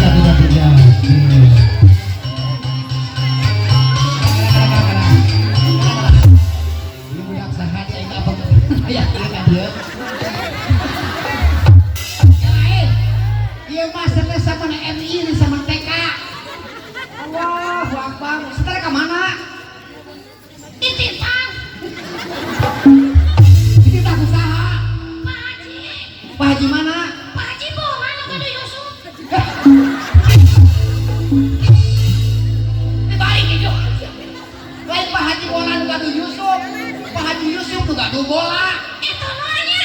1 2 3. Ini budak saha di aing apa? Aya ka dieu. Ya lain. Ieu mah teh sama MI sama TK. Allahu Akbar. Setelah ka mana? Dititah. Dititah ku saha? Pak Haji. Pak Haji mana? Pak Haji bohongan nu gaduh Yusuf. Dibalik itu. Lain Pak Haji bola nu gaduh Yusuf. Pak Haji Yusuf nu gaduh bola. Eta nanya.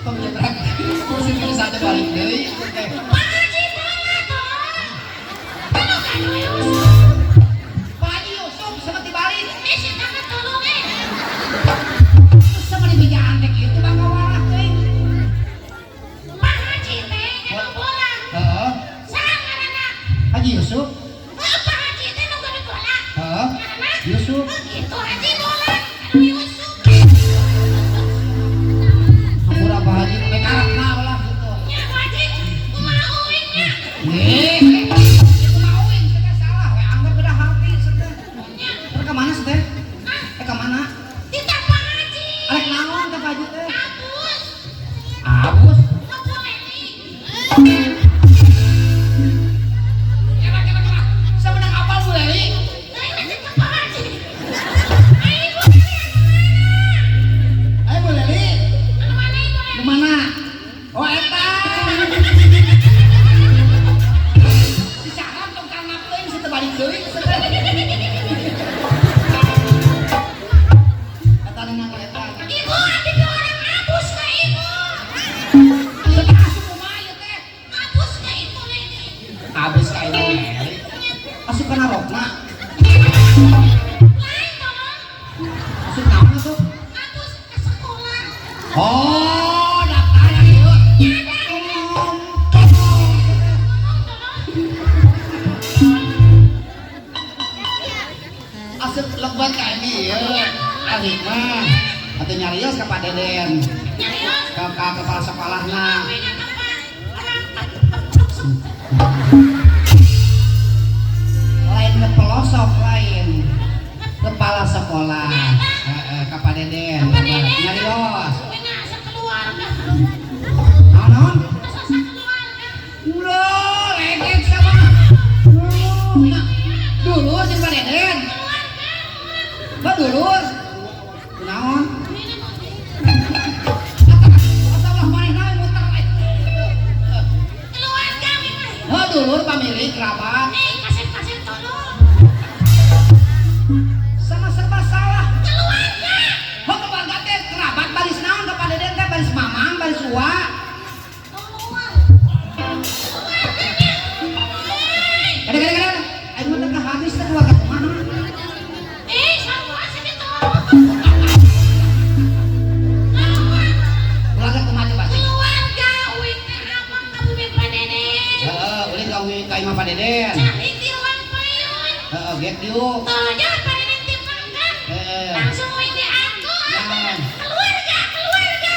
Tong jebrak. Kursi bisa aja balik deui. Pak Haji bola tolong. Anu gaduh Yusuf. Pak Haji Yusuf sama dibalik. Eh si tangan tolong eh. Terus sama dibejaan teh kitu bangga warah teuing. Pak Haji teh gaduh bola. Heeh. Saha ngaranna? Haji Yusuf. Heuh, Pak Haji teh nu gaduh bola. Heeh. Ngaranna? Yusuf. Oh gitu Haji bola. Gaduh Yusuf. Hampura Pak Haji we karepna ulah gitu. Nya Pak Haji kumaha uing nya? Nih, kumaha uing teh salah we anggar beda hati teh. Nya. Rek ka mana teh? Hah? Rek ka mana? Titah Pak Haji. Arek naon teh Pak Haji teh? Abus. Abus. Apa leli? Kela kela kela. Samenang apal Bu Leli? Lain aja ke Pak Haji. Ayo Bu Leli anu mana? Ayo Bu Leli. Anu mana Ibu Leli? Di mana? Oh eta. Disaran tong karena teuing teu balik deui teh. Eta nang eta. Ibu abdi ge orang abus ka ibu. Teu asup kumaha ieu teh? Abus ka ibu Leli. Abus ka ibu Leli. Asup kana rokna. Lain tolong. Asup naon atuh? Abus ke sekolah. Oh, daftar ieu. Nya ada. Ngomong. Ngomong tolong. Asup lebat ka ini ieu. Ari mah atuh nyarios ka Pak Deden. Nyarios. Ka kepala sekolahna. Namanya apa? Orang Lain ke pelosok lain. Kepala sekolah. Heeh, ka Pak Deden. Ka Pak Deden. Nyarios. Nya sakeluarga. Naon naon? Asa sakeluarga. Ulah, legek sama. Nah, dulur jeung Pak Deden. Keluarga. Ba dulur. Kunaon? Ini mau Asa ulah manehna we muter we. keluarga mah. Heuh, dulur pamilik kerabat. Eh, kasep-kasep tolong. Sama serba salah. Keluarga. Heuh, keluarga teh kerabat baris naon ka Pak Deden teh baris mamang, baris uwa. Tolong. Keluarganya. Eh, Kada kada kada. Aing mah teh habis teh keluarga kumaha. eh, sarua sih tolong. Keluarga kumaha coba sih? Keluarga uing teh abang ka bumi Pak Deden. Heeh, ulin ka uing ka imah Pak Deden. Cari ti ruang payun. Heeh, gek diuk. Tolong Pak Deden ti pangkat. Heeh. Langsung uing diangkut. Naon? Keluarga, keluarga.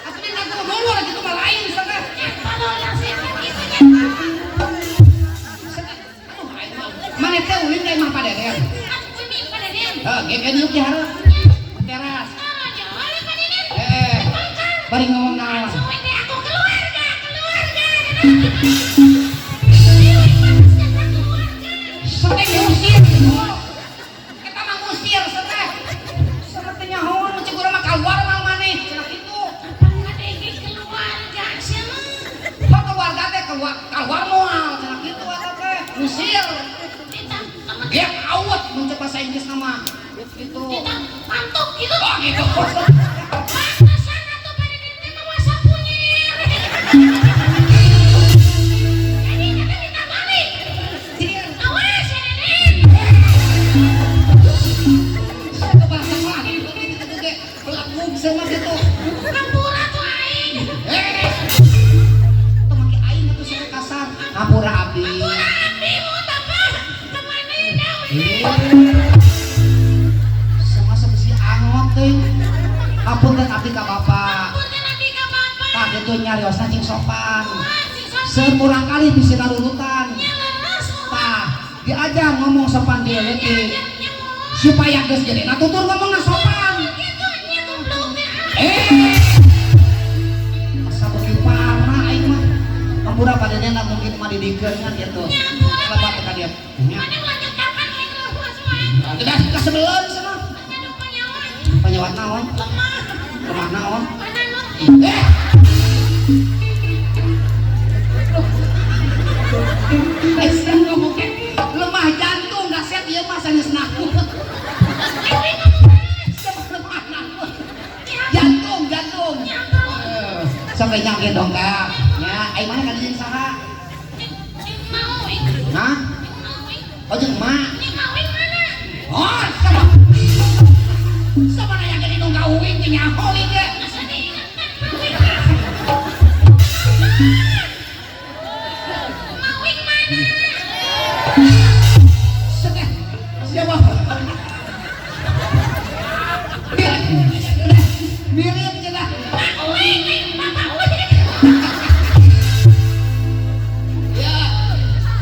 Atuh dina kudu dulur kitu mah lain sateh. Ya, tolong langsung gitu nya. Aduh, aing mah. Maneh teh ulin ka imah Pak Deden. Bumi Pak Deden. Heeh, gek diuk di hareup. Teras. Tolong Pak Deden. Heeh. Bari ngomong naon? Langsung uing diangkut keluarga, keluarga. Seteh ngusir gitu. Eta mah ngusir seteh. Seteh teh nyahoan mun cek urang mah kaluar mah maneh cenah kitu. Keluarga siapa? Heuh, keluarga teh keluar keluar moal cenah kitu eta teh. Ngusir. Get out mun cek bahasa Inggris nama. Gitu. Mantuk gitu. Oh gitu. Pantesan atuh Pak Deden teh mawa sapunyir. Jadi kita minta balik. Awas ya Deden. Kepala sekolah gitu gitu ge belakung sama gitu. Hampura tuh aing. Eh. Tong make aing atuh sok kasar. Hampura abdi. Hampura abdi mau apa? Kemana dah? Eh. Sama besi angot teh. Hapunten abdi ka bapak. Punten abdi ka bapak. Tah kitu nyariosna cing sopan. Muhun sing sopan. Seueur murang kali bisi larurutan. Nya leres muhun. Tah, diajar ngomong sopan di leutik. Nya muhun. Supaya geus gede na tutur ngomongna sopan. Kitu nya goblok teh ah. Eh. Asa beuki parah aing mah. Hampura padena mungkin mah didikeun kan gitu. Nya ampura. Lebat ka dia. Nya. Mana ulah nyektakan aing leuweus wae. Udah kasebeleun cenah. Aduh panyawat. Panyawat naon? Lemah. Lemah naon? Pananut. Eh. Aisyah ngomong ke lemah jantung dah set ieu mah sanes naku. Eh, ngomong Lemah naku. Jantung, jantung. Jantung. Sampai nyangke dongkap. Ya, ai mana ka jeung saha? Cing mau ing. Hah? Cing mau ing. Oh jeung emak. Ini mau ing mana? Oh, sama. Sama nanya ke indung ka uing teh nyaho ieu ge. Asa diingatkan mau ing. Mau ing mana? Sedeh. Siapa? Mirip cenah. Mau ing, ing, mama uing. Ya.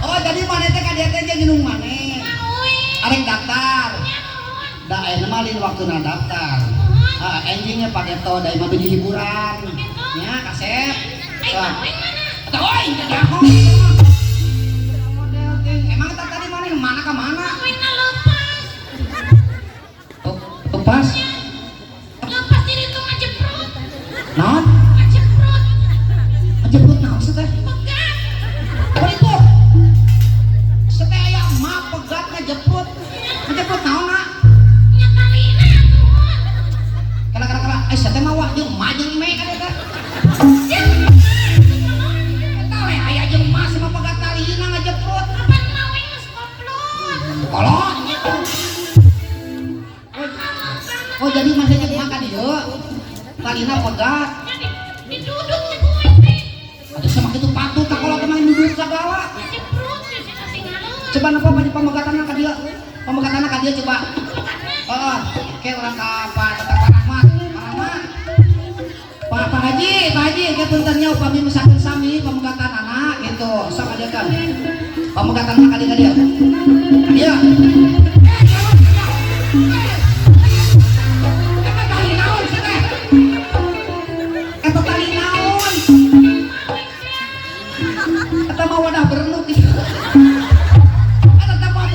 Oh, jadi maneh teh ka dieu teh jeung indung maneh. Mau ing. Arek daftar. Nya muhun. Da ayeuna mah lain waktuna daftar. Muhun. Ah, enjingnya pakai to da imah biji hiburan. Gitu. Nya kasep. Ai Wah. mau ing mana? Atau oi, teu nyaho. Model ting. Emang tah tadi maneh mana ka mana? Mau ing na lepas. Oh, lepas. Lepas diri tuh ngajeprut. Naon? Ngajeprut. Ngejeput naon sih teh? Pegat. Berikut. Seteh aya emak pegat ngejeput. Ngejeput naon na? Nya talina tuh. Kala kala kala. Eh seteh mah wah jeung emak jeung me ka dieu teh. Jeung emak. Eta we aya jeung emak sama pegat talina ngejeput. Kapan mau ing geus koplot? Kolot. Oh jadi masih jeung emak ka dieu. Talina pegat. Nya diduduk teh ku uing teh. Atuh sama kitu patut tak kolot mah duduk sagala. Ngajeprut teh sia tinggalun. Coba napa pa pamegatanna ka dieu. Pamegatanna ka dieu coba. Heeh, ke urang ka Pak Tetep Pak Rahmat. Pak Rahmat. Pak Pak Haji, Pak Haji, ke punten nya upami misalkan sami pamegatan anak gitu. Sok ka dieu kan. Pamegatan anak ka dieu ka dieu. Ka dieu. Eta tali naon sih teh? Eta tali naon? Eta mah wadah berenuk gitu. Eta teh mah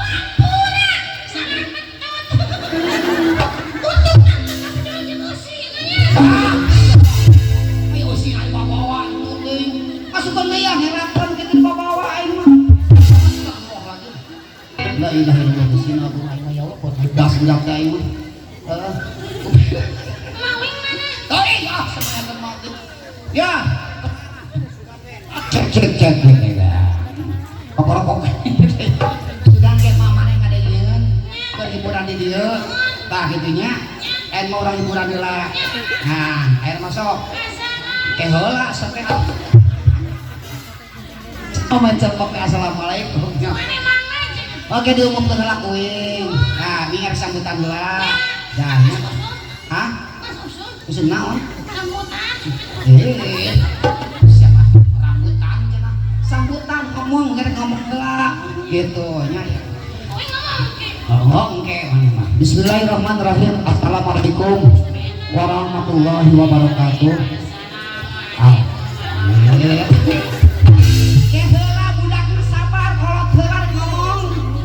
Ampura, salamet tot. Untung kapedol jeung eusi nya. Ah. Ayo sih aing bawa teuing. Masukkeun deui ya ngerakeun kitu dibawa aing mah. Astagfirullahaladzim. La ilaha illallah Gusti Agung aing mah ya Allah pot das budak teh aing mah. Heeh. Mau ing mana? Teuing ah samayan mah. Ya. Cek cek cek cek. Rokok-rokok. Sudah ge mah maneh ngadengeun keur hiburan di dieu. Tah kitu nya. Aing mah urang hiburan heula. Nah, air masuk. Ke heula sok teh. Oh macam kopi assalamualaikum. Mana mangga jeung Oke diumumkeun heula kuing. Nah, mingar sambutan heula. Dah nya. Hah? Mas usul Usul naon? sambutan. Eh. Siapa? Rambutan cenah. Sambutan ngomong gerek ngomong heula gitu nya. Uing ngomong ke. Oh, engke maneh mah. Bismillahirrahmanirrahim. Assalamualaikum warahmatullahi wabarakatuh. Ah. Ke heula budak mah sabar kolot heula rek ngomong.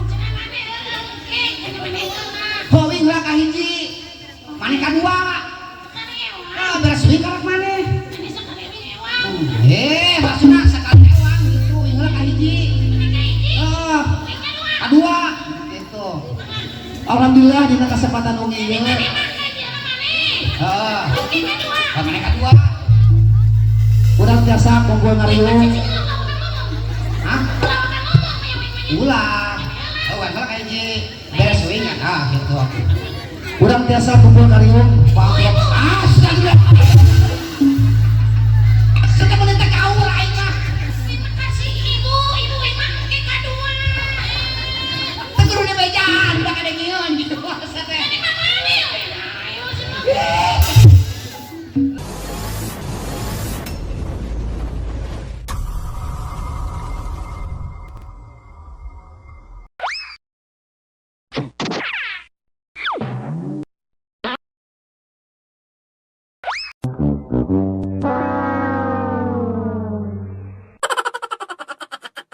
Cenah maneh heula ke, cenah maneh heula. Hoing heula ka hiji. Maneh kadua. Sekali ewang. Ah, beres wing karek maneh. Ini sekali ewang. Eh, maksudna sakali ewang gitu, wing heula ka hiji. Maneh ka hiji. Heeh, Uing kadua. kadua gitu. Alhamdulillah dina kesempatan wengi ieu. Maneh mangga jeung maneh. Heeh. Uing kadua. Ka maneh kadua. Urang tiasa kumpul ngariung. Hah? Ulah. Oh, wing heula ka hiji. Beres wing ah gitu. Urang tiasa kumpul ngariung, Pak.